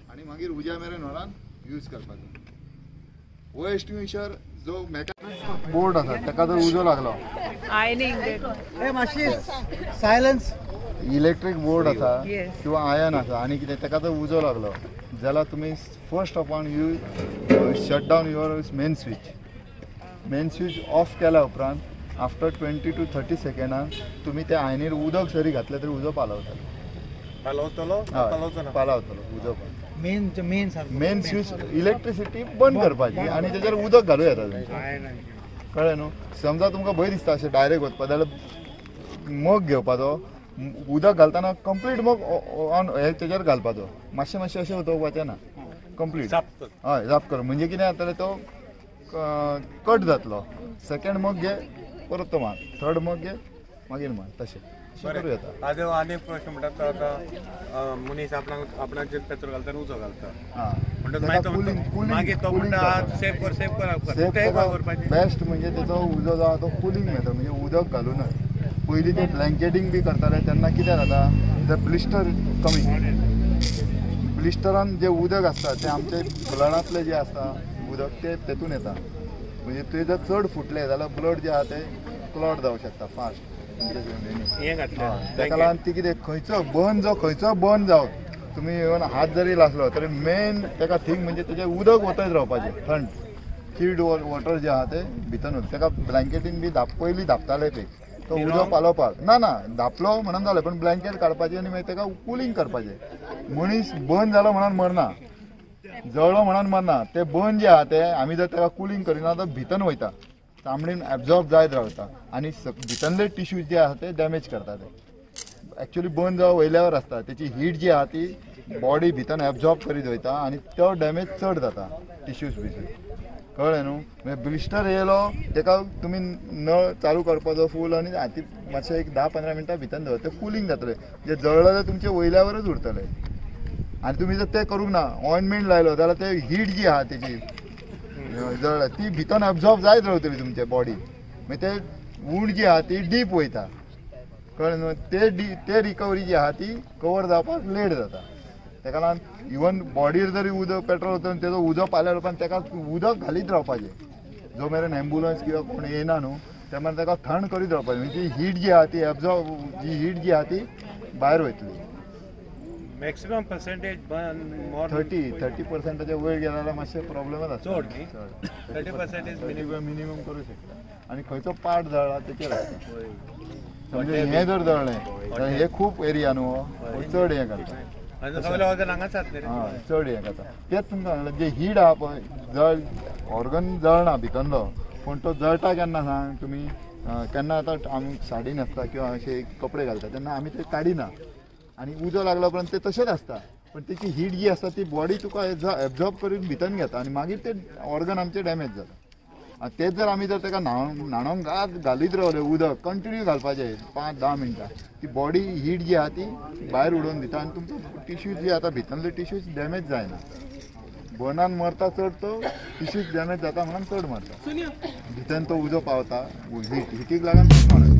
आनी मागीर उज्या मेरेन व्हरान यूज करपाचो. हो एक्सटिंग्विशर जो मेकॅनिक बोर्ड आसा ताका जर उजो लागलो, सायलन्स, इलेक्ट्रीक बोर्ड आसा किंवा आयन आसा आनी कितें ताका जर उजो लागलो जाल्यार तुमी first of all you shut down your main switch. Main switch off केल्या उपरांत आफ्टर 20 to 30 सेकंडान तुमी त्या आयनीर उदक जरी घातलें तरी उजो पालवतलो. पालवतलो पालवतलो उजो. मेन स्विच इलेक्ट्रिसिटी बंद करपाची आनी तेजेर उदक घालूं येता तुमचें. कळ्ळें न्हू? समजा तुमकां भंय दिसता अशें डायरेक्ट वचपा जाल्यार मग घेवपाचो, उदक घालतना कंप्लीट मग ऑन हे तेजेर घालपाचो, मातशें मातशें अशें वचपाचें ना, कंप्लीट हय जाप कर. म्हणजे कितें जातलें तो कट जातलो. सेकंड मग घे, परत तो मार, थर्ड मग घे, मागीर मार, तशें करूं येता. आतां आनी एक प्रश्न म्हणटा तो आतां मनीस आपणाक आपणाचेर पेट्रोल घालता आनी उजो घालता, मागीर तो म्हणटा सेव कर सेव कर. बेस्ट म्हणजे तेचो उजो जो आहा तो कुलींग मेथड, म्हणजे उदक घालूनच. पयलीं ते ब्लँकेटींग बी करताले तेन्ना कितें जाता, ते ब्लिस्टर कमी, ब्लिस्टरान जे उदक आसता तें आमचे ब्लडांतलें जें आसता उदक तें तेतून येता. म्हणजे ते जर चड फुटलें जाल्यार ब्लड जें आहा तें क्लॉट जावंक शकता फास्ट. ताका लागून ती कितें खंयचो बर्न जो खंयचो बर्न जावं तुमी इवन हात जरी लासलो तरी मेन ताका थींग म्हणजे तेजें उदक वतच रावपाचें, थंड चिल्ड वॉटर जें आहा तें भितर वता. ताका ब्लँकेटीन बी पयलीं धापताले ते, तो उजो पालोवपाक ना ना धापलो म्हणून जालें, पण ब्लँकेट काडपाचें आनी मागीर ताका कुलींग करपाचें. मनीस बर्न जालो म्हणून मरना, जळ्ळो म्हणून मरना, ते बर्न जे आहा ते आमी जर ताका कुलींग करिना तर भितर वयता, तांबडीन एब्जॉर्ब जायत रावता आनी भितरले टिश्यूज जे आहा ते डॅमेज करता. ते एक्चुअली बर्न जावं वयल्यावर आसता, तेची हीट जी आहा ती बॉडी भितर एब्जॉर्ब करीत वयता आनी तो डॅमेज चड जाता टिश्यूज भितर. कळ्ळें न्हू? म्हणजे ब्लिस्टर येयलो ताका तुमी नळ चालू करपाचो फूल आनी ती मातशें एक 10-15 मिनटां भितर दवर, तें कुलींग जातलें, जे जळ्ळें तुमचें वयल्यावरच उरतलें. आनी तुमी जर तें करूंक ना, ऑयनमेंट लायलो जाल्यार ते हीट जी आहा तेची जळ्ळ्या ती भितर एब्जॉर्ब जायत रावतली तुमचे बॉडी, मागीर ते वूंड जी आहा ती डीप वयता. कळ्ळें न्हू? ते रिकवरी जी आहा ती कवर जावपाक लेट जाता. ताका लागून इवन बॉडीर जरी उदक पेट्रोल वता तेजो उजो पाल्यार उपरांत ताका उदक घालीत रावपाचें, जो मेरेन एम्बुलन्स किंवा कोण येयना न्हू ते मेरेन ताका थंड करीत रावपाचें. म्हणजे हीट जी आहा ती एब्जॉर्ब, जी हीट जी आहा ती भायर वयतली. मॅक्सिमम पर्सेंटेज 30% वयर गेल्यार मातशें प्रॉब्लेमच आसता. चड न्ही, 30% मिनिमम करूं शकता. आनी खंयचो पार्ट जळ्ळा तेचेर आसता. म्हणजे हें जर जळ्ळें जाल्यार हे खूब एरिया न्हू हो चड हें करता, चड हें करता. तेच तुमकां सांगलें जे हीट आहा पळय, जळ ऑर्गन जळना भितरलो, पूण तो जळटा केन्ना सांग तुमी, केन्ना आतां आमी साडी न्हेसता किंवा अशे कपडे घालता तेन्ना आमी ते काडिना आनी उजो लागलो उपरांत ते तशेंच आसता, पण तेची हीट जी आसता ती बॉडी तुका एब्जॉर्ब करून भितर घेता आनी मागीर ते ऑर्गन आमचे डॅमेज जाता. आनी तेच जर आमी जर ताका न्हाणोवंक घालीत रावले उदक कंटिन्यू घालपाचें 5-10 मिनटां, ती बॉडी हीट जी आहा ती भायर उडोवन दिता आनी तुमचो टिश्यूज जे आतां भितरले टिश्यूज डॅमेज जायना. बर्नान मरता चड तो टिश्यूज डॅमेज जाता म्हणून चड मरता, भितर तो उजो पावता, हिटीक लागून मरता.